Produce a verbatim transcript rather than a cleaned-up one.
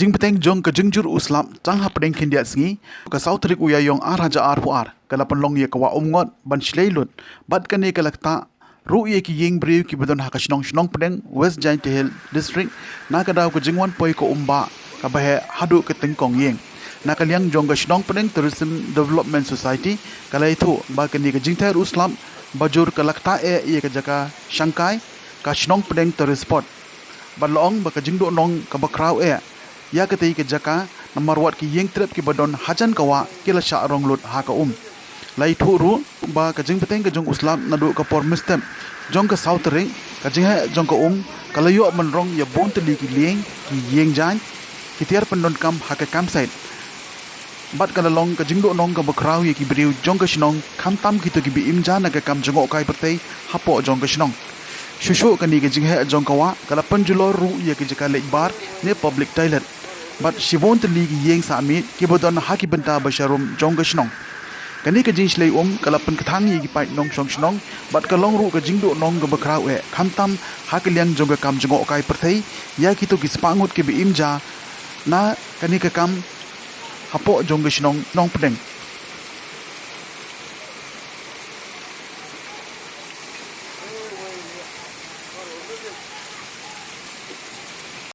Jingpteng jong ka jingjur u slap tang hapdeng khyndiat sngi, ka saw tarik u Ïaïong ar hajar arphew ar, ka la pynlong ïa ka wah Umngot ban shlei lut, bad kane ka la ktah ruh ïa ki ïing briew kiba don ha ka shnong Shnongpdeng, West Jaintia Hills District, na ka daw ka jingwan poi ka umbah kaba heh haduh ka tyngkong ïing. Na ka liang jong ka Shnongpdeng Tourism Development Society ka la ïathuh ba kane ka jingther u slap bajur ka la ktah eh ïa ka jaka shangkai ka Shnongpdeng Tourist Spot. Bad la ong ba ka jingduhnong kaba khraw eh ïa katei ka jaka, namar wat ki ïing trep kiba don hajan ka wah ki la shah rong lut ha ka um. La ïathuh ruh ba ka jingpteng ka jong u slap naduh ka por mynstep jong ka saw tarik, ka jingheh jong ka um ka la ïoh ban rong ïa bun tylli ki lieng, ki ïing jaiñ, ki tiar pyndonkam ha ka campsite. Bad ka la long ka jingduhnong kaba khraw ïa ki briew jong ka shnong, khamtam kito kiba im ja na ka kam jngohkai pyrthei hapoh jong ka shnong. Shuh shuh kane ka jingheh jong ka wah ka la pynjulor ruh ïa ka jaka leit bar ne public toilet, bad shibun tylli ki ïing sah miet kiba don ha ki bynta ba sharum jong ka shnong. Kane ka jingshlei um ka la pynkthang ïa ki paid nongshong shnong, bad ka long ruh ka jingduhnong kaba khraw eh, khamtam ha ka liang jong ka kam jngohkai pyrthei ïa kito ki spah ngut kiba im ja na kane ka kam hapoh jong ka shnong Nongpdeng.